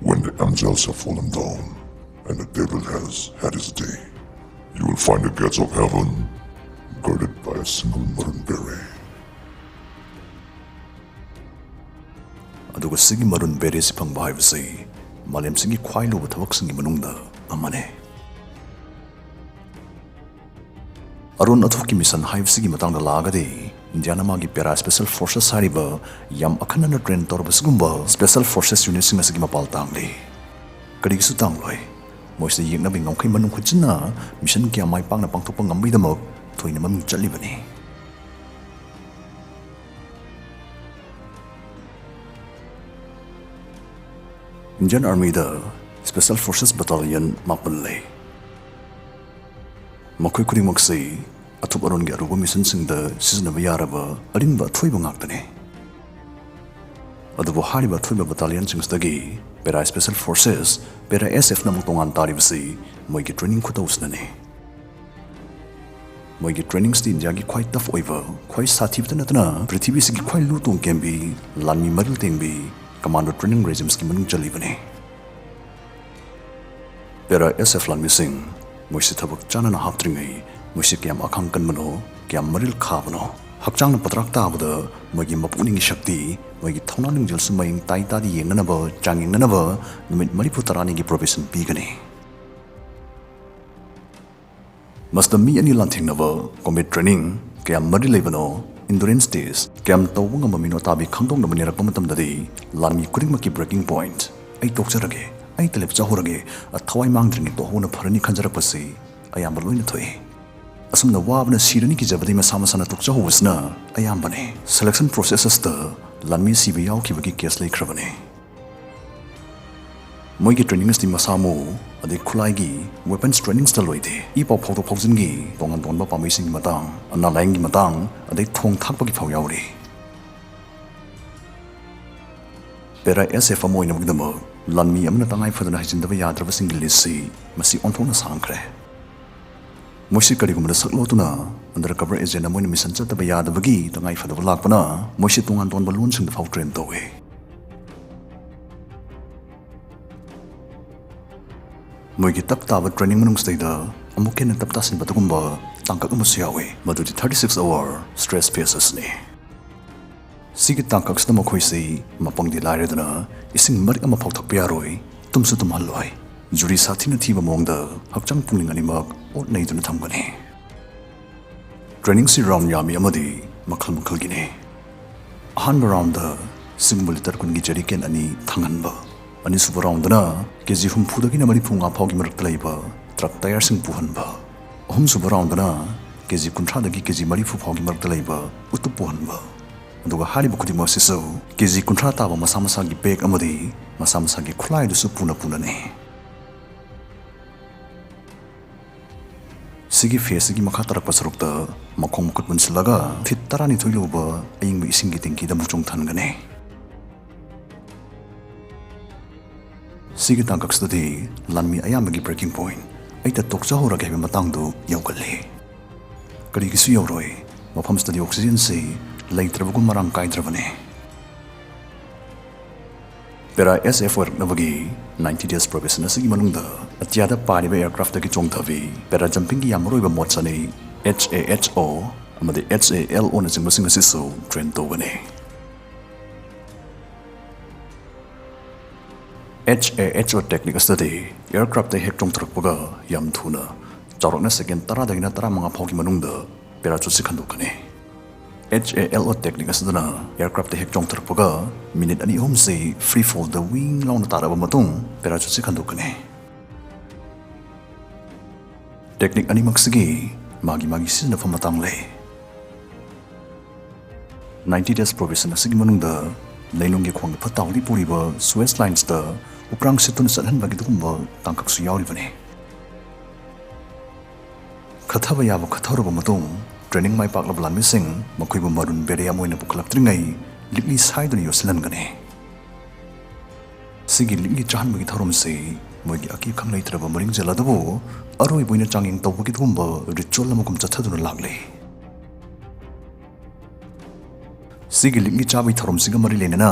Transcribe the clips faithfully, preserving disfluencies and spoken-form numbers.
When the angels have fallen down and the devil has had his day, you will find the gates of heaven guarded by a single Marun Beret. ꯑꯗꯨꯒ ꯁꯤꯒꯤ Marun Beretꯁꯤ ꯐꯪꯕ ꯍꯥꯏꯕꯁꯤ ꯃꯥꯂꯦꯝꯁꯤꯒꯤ ꯈ꯭ꯋꯥꯏ ꯂꯨꯕ ꯊꯕꯛꯁꯤꯡꯒꯤ ꯃꯅꯨꯡꯗ ꯑꯃꯅꯤ꯫ ꯑꯔꯣꯟ ꯑꯊꯨꯞꯀꯤ ꯃꯤꯁꯟ ꯍꯥꯏꯕꯁꯤꯒꯤ ꯃꯇꯥꯡꯗ ꯂꯥꯛꯑꯒꯗꯤ, ꯏꯟꯗꯤꯌꯥꯅ ꯃꯥꯒꯤ Para Special Forces ꯍꯥꯏꯔꯤꯕ ꯌꯥꯝ ꯑꯈꯟꯅꯅ ꯇ꯭ꯔꯦꯟ ꯇꯧꯔꯕ ꯁꯤꯒꯨꯝꯕ Special Forces unitꯁꯤꯡ ꯑꯁꯤꯒꯤ ꯃꯄꯥꯜ ꯇꯥꯡꯂꯤ꯫ ꯀꯔꯤꯒꯤꯁꯨ ꯇꯥꯡꯂꯣꯏ? ꯃꯣꯏꯁꯤꯗ ꯌꯦꯛꯅꯕꯒꯤ ꯉꯝꯈꯩ ꯃꯅꯨꯡ ꯍꯨꯠꯆꯤꯟꯅ ꯃꯤꯁꯟ ꯀꯌꯥ ꯃꯥꯏ ꯄꯥꯛꯅ ꯄꯥꯡꯊꯣꯛꯄ ꯉꯝꯕꯒꯤꯗꯃꯛ ꯊꯣꯏꯅ ꯃꯃꯤꯡ ꯆꯠꯂꯤꯕꯅꯤ꯫ Indian Armyꯗ Special Forces Battalion ꯃꯥꯄꯟ ꯂꯩ꯫ ꯃꯈꯣꯏ ꯈꯨꯗꯤꯡꯃꯛꯁꯤ ꯑꯊꯨꯞ ꯑꯔꯣꯟꯒꯤ ꯑꯔꯨꯕ ꯃꯤꯁꯟꯁꯤꯡꯗ ꯁꯤꯖꯤꯟꯅꯕ ꯌꯥꯔꯕ ꯑꯔꯤꯡꯕ ꯑꯊꯣꯏꯕ ꯉꯥꯛꯇꯅꯤ꯫ ꯑꯗꯨꯕꯨ ꯍꯥꯏꯔꯤꯕ ꯑꯊꯣꯏꯕ battalionꯁꯤꯡꯁꯤꯗꯒꯤ Para Special Forces, Para SFꯅ ꯑꯃꯨꯛ ꯇꯣꯉꯥꯟ ꯇꯥꯔꯤꯕꯁꯤ ꯃꯣꯏꯒꯤ training ꯈꯨꯇꯧꯁꯤꯅꯅꯤ꯫ ꯃꯣꯏꯒꯤ trainingꯁꯤꯗꯤ ꯏꯟꯗꯤꯌꯥꯒꯤ ꯈ꯭ꯋꯥꯏ tough ꯑꯣꯏꯕ, ꯈ꯭ꯋꯥꯏ ꯁꯥꯊꯤꯕꯇ ꯅꯠꯇꯅ ꯄ꯭ꯔꯤꯊꯤꯕꯤꯁꯤꯒꯤ ꯈ꯭ꯋꯥꯏ ꯂꯨ ꯇꯣꯡ ꯀꯦꯝꯕꯤ, ꯂꯥꯟꯃꯤ ꯃꯔꯤꯜ ꯇꯦꯡꯕꯤ commando training regimeꯁꯀꯤ ꯃꯅꯨꯡ ꯆꯜꯂꯤꯕꯅꯤ꯫ Para SF ꯂꯥꯟꯃꯤꯁꯤꯡ, ꯃꯣꯏꯁꯤ ꯊꯕꯛ ꯆꯥꯅꯅ ꯍꯥꯞꯇ꯭ꯔꯤꯉꯩ ꯃꯣꯏꯁꯤ ꯀꯌꯥꯝ ꯑꯈꯥꯡ ꯀꯟꯕꯅꯣ, ꯀꯌꯥꯝ ꯃꯔꯤꯜ ꯈꯥꯕꯅꯣ, ꯍꯛꯆꯥꯡꯅ ꯄꯗ꯭ꯔꯥꯛ ꯇꯥꯕꯗ ꯃꯣꯏꯒꯤ ꯃꯄꯨꯛꯅꯤꯡꯒꯤ ꯁꯛꯇꯤ, ꯃꯣꯏꯒꯤ ꯊꯧꯅꯥ ꯂꯤꯡꯖꯦꯜꯁꯨ ꯃꯌꯦꯡ ꯇꯥꯏ ꯇꯥꯗꯦ ꯌꯦꯡꯅꯅꯕ, ꯆꯥꯡꯌꯦꯡꯅꯅꯕ ꯅꯨꯃꯤꯠ ꯃꯔꯤꯐꯨ ꯇꯔꯥꯅꯤꯒꯤ probation ꯄꯤꯒꯅꯤ꯫ ꯃꯁꯤꯗ ꯃꯤ ꯑꯅꯤ ꯂꯥꯟꯊꯦꯡꯅꯕ, combat training, ꯀꯌꯥꯝ ꯃꯔꯤ ꯂꯩꯕꯅꯣ, endurance test, ꯀꯌꯥꯝ ꯇꯧꯕ ꯉꯝꯕ ꯃꯤꯅꯣ ꯇꯥꯕꯤ ꯈꯪꯗꯣꯛꯅꯕ ꯅꯦꯔꯛꯄ ꯃꯇꯝꯗꯗꯤ ꯂꯥꯟꯃꯤ ꯈꯨꯗꯤꯡꯃꯛꯀꯤ breaking point, "ꯑꯩ ꯇꯣꯛꯆꯔꯒꯦ, ꯑꯩ ꯇꯂꯦꯞ ꯆꯥꯍꯧꯔꯒꯦ, ꯑꯊꯋꯥꯏ ꯃꯥꯡꯗ꯭ꯔꯤꯉꯩ ꯇꯣꯛꯍꯧꯕꯅ ꯐꯔꯅꯤ" ꯈꯟꯖꯔꯛꯄꯁꯤ ꯑꯌꯥꯝꯕ ꯂꯣꯏꯅ ꯊꯣꯛꯏ꯫ ꯑꯁꯨꯝꯅ ꯋꯥꯕꯅ ꯁꯤꯔꯅꯤ ꯀꯤꯖꯕꯗꯤ ꯃꯁꯥ ꯃꯁꯥꯅ ꯇꯣꯛꯆꯍꯧꯕꯁꯤꯅ ꯑꯌꯥꯝꯕꯅꯤ꯫ Selection process ꯑꯁꯤꯗ ꯂꯥꯟꯃꯤ ꯁꯤꯕ ꯌꯥꯎꯈꯤꯕꯒꯤ case ꯂꯩꯈ꯭ꯔꯕꯅꯤ꯫ ꯃꯣꯏꯒꯤ training ꯑꯁꯤꯗꯤ ꯃꯁꯥ ꯃꯎ ꯑꯗꯩ ꯈꯨꯠꯂꯥꯏꯒꯤ weapons trainingsꯇ ꯂꯣꯏꯗꯦ꯫ ꯏ ꯄꯥꯎ ꯐꯥꯎꯗꯣꯛ ꯐꯥꯎꯖꯤꯟꯒꯤ, ꯇꯣꯉꯥꯟ ꯇꯣꯉꯥꯟꯕ ꯄꯥꯝꯕꯩꯁꯤꯡꯒꯤ ꯃꯇꯥꯡ, ꯑꯅꯥ ꯂꯥꯏꯌꯦꯡꯒꯤ ꯃꯇꯥꯡ, ꯑꯗꯩ ꯊꯣꯡ ꯊꯥꯛꯄꯒꯤ ꯐꯥꯎ ꯌꯥꯎꯔꯤ꯫ Para SF ꯑꯃ ꯑꯣꯏꯅꯕꯒꯤꯗꯃꯛ ꯂꯥꯟꯃꯤ ꯑꯃꯅ ꯇꯉꯥꯏ ꯐꯗꯅ ꯍꯩꯖꯤꯟꯗꯕ ꯌꯥꯗ꯭ꯔꯕꯁꯤꯡꯒꯤ listꯁꯤ ꯃꯁꯤ ꯑꯣꯟꯊꯣꯛꯅ ꯁꯥꯡꯈ꯭ꯔꯦ꯫ ꯃꯣꯏꯁꯤ ꯀꯔꯤꯒꯨꯝꯕꯗ ꯁꯛ ꯂꯣꯠꯇꯨꯅ undercover agent ꯑꯃ ꯑꯣꯏꯅ ꯃꯤꯁꯟ ꯆꯠꯇꯕ ꯌꯥꯗꯕꯒꯤ ꯇꯉꯥꯏ ꯐꯗꯕ ꯂꯥꯛꯄꯅ ꯃꯣꯏꯁꯤ ꯇꯣꯉꯥꯟ ꯇꯣꯉꯥꯟꯕ ꯂꯣꯟꯁꯤꯡꯗ ꯐꯥꯎ train ꯇꯧꯏ꯫ ꯃꯣꯏꯒꯤ ꯇꯞ ꯇꯥꯕ training ꯃꯅꯨꯡꯁꯤꯗꯩꯗ ꯑꯃꯨꯛ ꯍꯦꯟꯅ ꯇꯞ ꯇꯥꯁꯤꯟꯕ ꯑꯗꯨꯒꯨꯝꯕ ꯇꯥꯡꯀꯛ ꯑꯃꯁꯨ ꯌꯥꯎꯏ, ꯃꯗꯨꯗꯤ thirty six hour stress phase ꯑꯁꯤꯅꯤ꯫ ꯁꯤꯒꯤ ꯇꯥꯡꯀꯛꯁꯤꯗ ꯃꯈꯣꯏꯁꯤ ꯃꯄꯪꯗꯤ ꯂꯥꯏꯔꯗꯅ ꯏꯁꯤꯡ ꯃꯔꯤꯛ ꯑꯃ ꯐꯥꯎ ꯊꯛꯄ ꯌꯥꯔꯣꯏ, ꯇꯨꯝꯁꯨ ꯇꯨꯝꯍꯜꯂꯣꯏ꯫ ꯖꯨꯔꯤ ꯁꯥꯊꯤꯅ ꯊꯤꯕ ꯃꯑꯣꯡꯗ ꯍꯛꯆꯥꯡ ꯄꯨꯛꯅꯤꯡ ꯑꯅꯤꯃꯛ ꯑꯣꯠ ꯅꯩꯗꯨꯅ ꯊꯝꯒꯅꯤ꯫ Trainingꯁꯤ round ꯌꯥꯝꯃꯤ ꯑꯃꯗꯤ ꯃꯈꯜ ꯃꯈꯜꯒꯤꯅꯤ꯫ ꯑꯍꯥꯟꯕ roundꯗ ꯁꯤꯒꯨꯝꯕ litre ꯀꯨꯟꯒꯤ jerrycan ꯑꯅꯤ ꯊꯥꯡꯍꯟꯕ, ꯑꯅꯤꯁꯨꯕ roundꯗꯅ ꯀꯦ ꯖꯤ ꯍꯨꯝꯐꯨꯗꯒꯤꯅ ꯃꯔꯤꯐꯨ ꯃꯉꯥ ꯐꯥꯎꯒꯤ ꯃꯔꯛꯇ ꯂꯩꯕ truck tyreꯁꯤꯡ ꯄꯨꯍꯟꯕ, ꯑꯍꯨꯝꯁꯨꯕ roundꯗꯅ ꯀꯦ ꯖꯤ ꯀꯨꯟꯊ꯭ꯔꯥꯗꯒꯤ ꯀꯦ ꯖꯤ ꯃꯔꯤꯐꯨ ꯐꯥꯎꯒꯤ ꯃꯔꯛꯇ ꯂꯩꯕ ꯎꯇꯨꯞ ꯄꯨꯍꯟꯕ꯫ ꯑꯗꯨꯒ ꯍꯥꯏꯔꯤꯕ ꯈꯨꯗꯤꯡꯃꯛ ꯑꯁꯤꯁꯨ ꯀꯦ ꯖꯤ ꯀꯨꯟꯊ꯭ꯔꯥ ꯇꯥꯕ ꯃꯁꯥ ꯃꯁꯥꯒꯤ bag ꯑꯃꯗꯤ ꯃꯁꯥ ꯃꯁꯥꯒꯤ ꯈꯨꯠꯂꯥꯏꯗꯨꯁꯨ ꯄꯨꯅ ꯄꯨꯅꯅꯤ꯫ ꯁꯤꯒꯤ phaseꯁꯤꯒꯤ ꯃꯈꯥ ꯇꯥꯔꯛꯄ ꯁꯔꯨꯛꯇ ꯃꯈꯣꯡ ꯃꯈꯨꯠ ꯄꯨꯟꯁꯤꯜꯂꯒ feet ꯇꯔꯥꯅꯤꯊꯣꯏ ꯂꯨꯕ ꯑꯏꯪꯕ ꯏꯁꯤꯡꯒꯤ tankiꯗ ꯑꯃꯨꯛ ꯆꯣꯡꯊꯍꯟꯒꯅꯤ꯫ ꯁꯤꯒꯤ ꯇꯥꯡꯀꯛꯁꯤꯗꯗꯤ ꯂꯥꯟꯃꯤ ꯑꯌꯥꯝꯕꯒꯤ breaking point, "ꯑꯩ ꯇꯣꯛꯆꯍꯧꯔꯒꯦ" ꯍꯥꯏꯕ ꯃꯇꯥꯡꯗꯨ ꯌꯧꯒꯜꯂꯤ꯫ ꯀꯔꯤꯒꯤꯁꯨ ꯌꯧꯔꯣꯏ, ꯃꯐꯝꯁꯤꯗꯗꯤ oxygenꯁꯤ ꯂꯩꯇ꯭ꯔꯕꯒꯨꯝ ꯃꯔꯥꯡ ꯀꯥꯏꯗ꯭ꯔꯕꯅꯤ꯫ Para S F ꯑꯣꯏꯔꯛꯅꯕꯒꯤ ninety days probation ꯑꯁꯤꯒꯤ ꯃꯅꯨꯡꯗ ꯑꯇꯤꯌꯥꯗ ꯄꯥꯏꯔꯤꯕ aircraftꯇꯒꯤ ꯆꯣꯡꯊꯕꯤ, para jumpingꯒꯤ ꯌꯥꯝ ꯃꯔꯨꯑꯣꯏꯕ modes ꯑꯅꯤ, H A H O ꯑꯃꯗꯤ H A L O ꯅꯆꯤꯡꯕꯁꯤꯡ ꯑꯁꯤꯁꯨ train ꯇꯧꯒꯅꯤ꯫ H A H O technique ꯑꯁꯤꯗꯗꯤ aircraftꯇ ꯍꯦꯛ ꯆꯣꯡꯊꯔꯛꯄꯒ ꯌꯥꯝ ꯊꯨꯅ, ꯆꯥꯎꯔꯥꯛꯅ second ꯇꯔꯥꯗꯒꯤꯅ ꯇꯔꯥꯃꯉꯥ ꯐꯥꯎꯒꯤ ꯃꯅꯨꯡꯗ parachuteꯁꯤ ꯈꯟꯗꯣꯛꯀꯅꯤ꯫ H A L O technique ꯑꯁꯤꯗꯅ aircraftꯇ ꯍꯦꯛ ꯆꯣꯡꯊꯔꯛꯄꯒ minute ꯑꯅꯤ ꯑꯍꯨꯝꯁꯤ free fallꯗ ꯋꯤꯡ ꯂꯥꯎꯅ ꯇꯥꯔꯕ ꯃꯇꯨꯡ parachuteꯁꯤ ꯈꯟꯗꯣꯛꯀꯅꯤ꯫ Technique ꯑꯅꯤꯃꯛꯁꯤꯒꯤ ꯃꯥꯒꯤ ꯃꯥꯒꯤ ꯁꯤꯖꯤꯟꯅꯐꯝ ꯃꯇꯥꯡ ꯂꯩ꯫ Ninety days probation ꯑꯁꯤꯒꯤ ꯃꯅꯨꯡꯗ ꯂꯩꯅꯨꯡꯒꯤ ꯈꯣꯡꯒꯤ ꯐꯠꯇ ꯍꯥꯎꯗꯤ ꯄꯨꯔꯤꯕ sewage linesꯇ ꯎꯄ꯭ꯔꯥꯡ ꯁꯤꯠꯇꯨꯅ ꯆꯠꯍꯟꯕꯒꯤ ꯑꯗꯨꯒꯨꯝꯕ ꯇꯥꯡꯀꯛꯁꯨ ꯌꯥꯎꯔꯤꯕꯅꯤ꯫ ꯈꯠꯊꯕ ꯌꯥꯕ ꯈꯠꯊꯔꯕ ꯃꯇꯨꯡ, training ꯃꯥꯏ ꯄꯥꯛꯂꯕ ꯂꯥꯟꯃꯤꯁꯤꯡ ꯃꯈꯣꯏꯕꯨ maroon beret ꯑꯃ ꯑꯣꯏꯅ ꯄꯨꯈꯠꯂꯛꯇ꯭ꯔꯤꯉꯩ ꯂꯤꯛꯂꯤ ꯁꯥꯏꯗꯨꯅ ꯌꯣꯠꯁꯤꯜꯍꯟꯒꯅꯤ꯫ ꯁꯤꯒꯤ ꯂꯤꯛꯂꯤ ꯆꯥꯍꯟꯕꯒꯤ ꯊꯧꯔꯝꯁꯤ ꯃꯣꯏꯒꯤ ꯑꯀꯤ ꯑꯈꯪ ꯂꯩꯇ꯭ꯔꯕ ꯃꯔꯤꯡꯖꯦꯜ ꯑꯗꯨꯕꯨ ꯑꯔꯣꯏꯕ ꯑꯣꯏꯅ ꯆꯥꯡꯌꯦꯡ ꯇꯧꯕꯒꯤ ꯑꯗꯨꯒꯨꯝꯕ ritual ꯑꯃꯒꯨꯝ ꯆꯠꯊꯗꯨꯅ ꯂꯥꯛꯂꯤ꯫ ꯁꯤꯒꯤ ꯂꯤꯛꯂꯤ ꯆꯥꯕꯒꯤ ꯊꯧꯔꯝꯁꯤꯒ ꯃꯔꯤ ꯂꯩꯅꯅ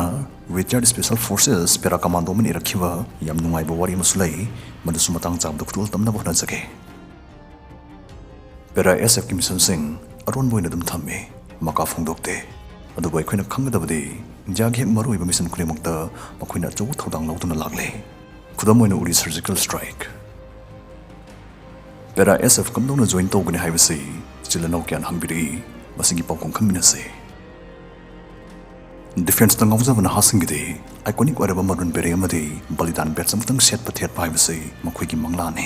retired special forces para commando ꯑꯃꯅ ꯏꯔꯛꯈꯤꯕ ꯌꯥꯝ ꯅꯨꯡꯉꯥꯏꯕ ꯋꯥꯔꯤ ꯑꯃꯁꯨ ꯂꯩ꯫ ꯃꯗꯨꯁꯨ ꯃꯇꯥꯡ ꯆꯥꯕꯗ ꯈꯨꯗꯣꯜ ꯇꯝꯅꯕ ꯍꯣꯠꯅꯖꯒꯦ꯫ Para S F ꯀꯤ ꯃꯤꯁꯟꯁꯤꯡ ꯑꯔꯣꯟꯕ ꯑꯣꯏꯅ ꯑꯗꯨꯝ ꯊꯝꯃꯤ, ꯃꯀꯥ ꯐꯣꯡꯗꯣꯛꯇꯦ꯫ ꯑꯗꯨꯕꯨ ꯑꯩꯈꯣꯏꯅ ꯈꯪꯒꯗꯕꯗꯤ, ꯏꯟꯗꯤꯌꯥꯒꯤ ꯍꯦꯛ ꯃꯔꯨꯑꯣꯏꯕ ꯃꯤꯁꯟ ꯈꯨꯗꯤꯡꯃꯛꯇ ꯃꯈꯣꯏꯅ ꯑꯆꯧꯕ ꯊꯧꯗꯥꯡ ꯂꯧꯗꯨꯅ ꯂꯥꯛꯂꯤ꯫ ꯈꯨꯗꯝ ꯑꯣꯏꯅ ꯎꯔꯤ surgical strike꯫ Para S F ꯀꯝꯗꯧꯅ join ꯇꯧꯒꯅꯤ ꯍꯥꯏꯕꯁꯤ ꯏꯆꯤꯜ ꯏꯅꯥꯎ ꯀꯌꯥꯅ ꯍꯪꯕꯤꯔꯛꯏ꯫ ꯃꯁꯤꯒꯤ ꯄꯥꯎꯈꯨꯝ ꯈꯪꯃꯤꯟꯅꯁꯤ꯫ Defenceꯇ ꯉꯥꯎꯖꯕ ꯅꯍꯥꯁꯤꯡꯒꯤꯗꯤ iconic ꯑꯣꯏꯔꯕ maroon beret ꯑꯃꯗꯤ ꯕꯂꯤꯗꯥꯟ badge ꯑꯃꯇꯪ ꯁꯦꯠꯄ ꯊꯦꯠꯄ ꯍꯥꯏꯕꯁꯤ ꯃꯈꯣꯏꯒꯤ ꯃꯪꯂꯥꯅꯤ꯫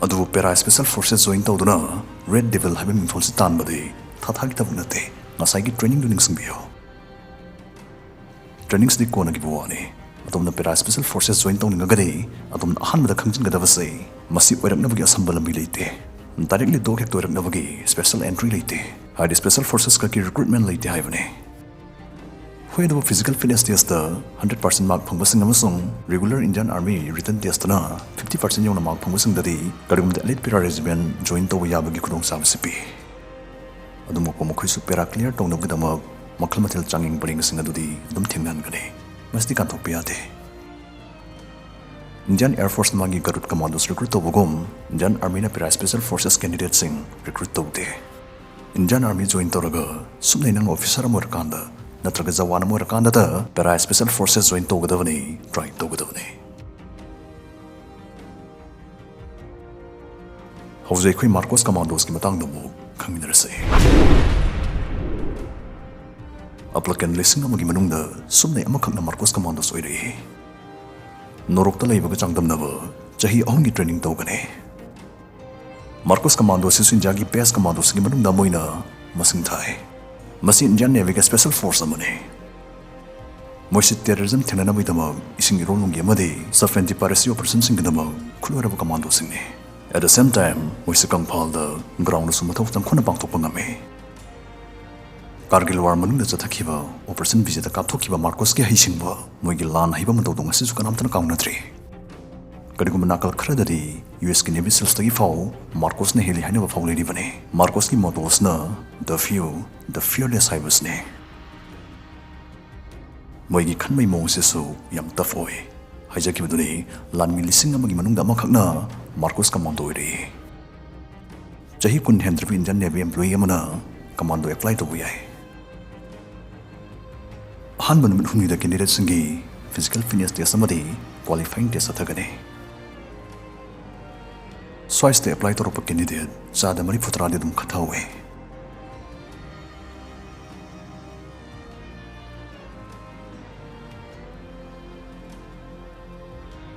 ꯑꯗꯨꯕꯨ Para Special Forces join ꯇꯧꯗꯨꯅ Red Devil ꯍꯥꯏꯕ ꯃꯤꯡꯊꯣꯜꯁꯤ ꯇꯥꯟꯕꯗꯤ ꯊꯥ ꯊꯥꯒꯤ ꯊꯕꯛ ꯅꯠꯇꯦ꯫ ꯉꯁꯥꯏꯒꯤ trainingꯗꯨ ꯅꯤꯡꯁꯤꯡꯕꯤꯌꯨ꯫ Trainingsꯗꯤ ꯀꯣꯟꯅꯒꯤ ꯋꯥꯅꯤ꯫ ꯑꯗꯣꯝꯅ Para Special Forces join ꯇꯧꯅꯤꯡꯉꯒꯗꯤ, ꯑꯗꯣꯝꯅ ꯑꯍꯥꯟꯕꯗ ꯈꯪꯖꯤꯟꯒꯗꯕꯁꯦ, ꯃꯁꯤ ꯑꯣꯏꯔꯛꯅꯕꯒꯤ ꯑꯁꯝꯕ ꯂꯝꯕꯤ ꯂꯩꯇꯦ꯫ Directly ꯗꯣꯛ ꯍꯦꯛꯇ ꯑꯣꯏꯔꯛꯅꯕꯒꯤ special entry ꯂꯩꯇꯦ꯫ ꯍꯥꯏꯗꯤ special forces ꯈꯛꯀꯤ recruitment ꯂꯩꯇꯦ ꯍꯥꯏꯕꯅꯤ꯫ ꯍꯣꯏ, ꯑꯗꯨꯕꯨ physical fitness testꯇ hundred percent mark ꯐꯪꯕꯁꯤꯡ ꯑꯃꯁꯨꯡ regular Indian Army written testꯇꯅ fifty percent ꯌꯧꯅ mark ꯐꯪꯕꯁꯤꯡꯗꯗꯤ ꯀꯔꯤꯒꯨꯝꯕꯗ elite para regiment join ꯇꯧꯕ ꯌꯥꯕꯒꯤ ꯈꯨꯗꯣꯡꯆꯥꯕꯁꯤ ꯄꯤ꯫ ꯑꯗꯨꯃꯛꯄꯨ ꯃꯈꯣꯏꯁꯨ para clear ꯇꯧꯅꯕꯒꯤꯗꯃꯛ ꯃꯈꯜ ꯃꯊꯦꯜ ꯆꯥꯡꯌꯦꯡ ꯄꯔꯦꯡꯁꯤꯡ ꯑꯗꯨꯗꯤ ꯑꯗꯨꯝ ꯊꯦꯡꯅꯍꯟꯒꯅꯤ꯫ ꯃꯁꯤꯗꯤ ꯀꯥꯟꯊꯣꯛꯄ ꯌꯥꯗꯦ꯫ Indian Air Force ꯃꯥꯒꯤ Garud Commandos recruit ꯇꯧꯕꯒꯨꯝ, Indian Armyꯅ Para Special Forces candidateꯁꯤꯡ recruit ꯇꯧꯗꯦ꯫ Indian Army join ꯇꯧꯔꯒ ꯁꯨꯞꯅꯩ ꯅꯪ officer ꯑꯃ ꯑꯣꯏꯔꯀꯥꯟꯗ ꯅꯠꯇ꯭ꯔꯒ ꯖꯋꯥꯟ ꯑꯃ ꯑꯣꯏꯔꯀꯥꯟꯗꯗ Para Special Forces join ꯇꯧꯒꯗꯕꯅꯤ, try ꯇꯧꯒꯗꯕꯅꯤ꯫ ꯍꯧꯖꯤꯛ ꯑꯩꯈꯣꯏ Marcos Commandosꯀꯤ ꯃꯇꯥꯡꯗ ꯑꯃꯨꯛ ꯈꯪꯃꯤꯟꯅꯔꯁꯤ꯫ Applicant ꯂꯤꯁꯤꯡ ꯑꯃꯒꯤ ꯃꯅꯨꯡꯗ ꯁꯨꯞꯅꯩ ꯑꯃꯈꯛꯅ Marcos Commandos ꯑꯣꯏꯔꯛꯏ꯫ ꯅꯣꯔꯣꯛꯇ ꯂꯩꯕꯒ ꯆꯥꯡꯗꯝꯅꯕ ꯆꯍꯤ ꯑꯍꯨꯝꯒꯤ training ꯇꯧꯒꯅꯤ꯫ Marcos Commando ꯑꯁꯤꯁꯨ ꯏꯟꯗꯤꯌꯥꯒꯤ best commandoꯁꯤꯡꯒꯤ ꯃꯅꯨꯡꯗ ꯑꯃ ꯑꯣꯏꯅ ꯃꯁꯤꯡ ꯊꯥꯏ꯫ ꯃꯁꯤ Indian Navyꯒꯤ special force ꯑꯃꯅꯤ꯫ ꯃꯣꯏꯁꯤ terrorism ꯊꯦꯡꯅꯅꯕꯒꯤꯗꯃꯛ ꯏꯁꯤꯡ ꯏꯔꯣꯟꯂꯣꯝꯒꯤ ꯑꯃꯗꯤ sub anti piracy operationꯁꯤꯡꯒꯤꯗꯃꯛ ꯈꯨꯠꯂꯣꯏꯔꯕ commandoꯁꯤꯡꯅꯤ꯫ At the same time, ꯃꯣꯏꯁꯤ ꯀꯪꯐꯥꯜꯗ groundꯗꯁꯨ ꯃꯊꯧ ꯇꯪꯈꯣꯠꯅ ꯄꯥꯡꯊꯣꯛꯄ ꯉꯝꯃꯤ꯫ Kargil war ꯃꯅꯨꯡꯗ ꯆꯠꯊꯈꯤꯕ Operation Vijayꯗ ꯀꯥꯞꯊꯣꯛꯈꯤꯕ Marcosꯀꯤ ꯍꯩꯁꯤꯡꯕ, ꯃꯣꯏꯒꯤ ꯂꯥꯟ ꯍꯩꯕ ꯃꯇꯧꯗꯣ ꯉꯁꯤꯁꯨ ꯀꯅꯥꯝꯇꯅ ꯀꯥꯎꯅꯗ꯭ꯔꯤ꯫ ꯀꯔꯤꯒꯨꯝꯕ ꯅꯥꯀꯜ ꯈꯔꯗꯗꯤ ꯌꯨ ꯑꯦꯁꯀꯤ ꯅꯦꯚꯤ ꯁꯤꯜꯁꯇꯒꯤ ꯐꯥꯎ ꯃꯥꯔꯀꯣꯁꯅ ꯍꯦꯜꯂꯤ ꯍꯥꯏꯅꯕ ꯐꯥꯎ ꯂꯩꯔꯤꯕꯅꯤ꯫ ꯃꯥꯔꯀꯣꯁꯀꯤ ꯃꯣꯇꯣꯁꯤꯅ "The few, the fearless" ꯍꯥꯏꯕꯁꯤꯅꯤ꯫ ꯃꯣꯏꯒꯤ ꯈꯟꯕꯒꯤ ꯃꯑꯣꯡꯁꯤꯁꯨ ꯌꯥꯝ ꯇꯐ ꯑꯣꯏ꯫ ꯍꯥꯏꯖꯈꯤꯕꯗꯨꯅꯤ, ꯂꯥꯟꯃꯤ ꯂꯤꯁꯤꯡ ꯑꯃꯒꯤ ꯃꯅꯨꯡꯗ ꯑꯃꯈꯛꯅ ꯃꯥꯔꯀꯣꯁ ꯀꯃꯥꯟꯗꯣ ꯑꯣꯏꯔꯛꯏ꯫ ꯆꯍꯤ ꯀꯨꯟ ꯍꯦꯟꯗ꯭ꯔꯤꯕ ꯏꯟꯗꯤꯌꯟ ꯅꯦꯚꯤ ꯑꯦꯝꯄ꯭ꯂꯣꯌꯤ ꯑꯃꯅ ꯀꯃꯥꯟꯗꯣ ꯑꯦꯄ꯭ꯂꯥꯏ ꯇꯧꯕ ꯌꯥꯏ꯫ ꯑꯍꯥꯟꯕ ꯅꯨꯃꯤꯠ ꯍꯨꯝꯅꯤꯗ ꯀꯦꯟꯗꯤꯗꯦꯠꯁꯤꯡꯒꯤ ꯐꯤꯖꯤꯀꯦꯜ ꯐꯤꯠꯅꯦꯁ ꯇꯦꯁ ꯑꯃꯗꯤ ꯀ꯭ꯋꯥꯂꯤꯐꯥꯏꯌꯤꯡ ꯇꯦꯁ ꯆꯠꯊꯒꯅꯤ꯫ ꯁ꯭ꯋꯥꯏꯁꯤꯗ ꯑꯦꯄ꯭ꯂꯥꯏ ꯇꯧꯔꯛꯄ ꯀꯦꯟꯗꯤꯗꯦꯠ ꯆꯥꯗ ꯃꯔꯤꯐꯨ ꯇꯔꯥꯗꯤ ꯑꯗꯨꯝ ꯈꯟꯊꯍꯧꯋꯤ꯫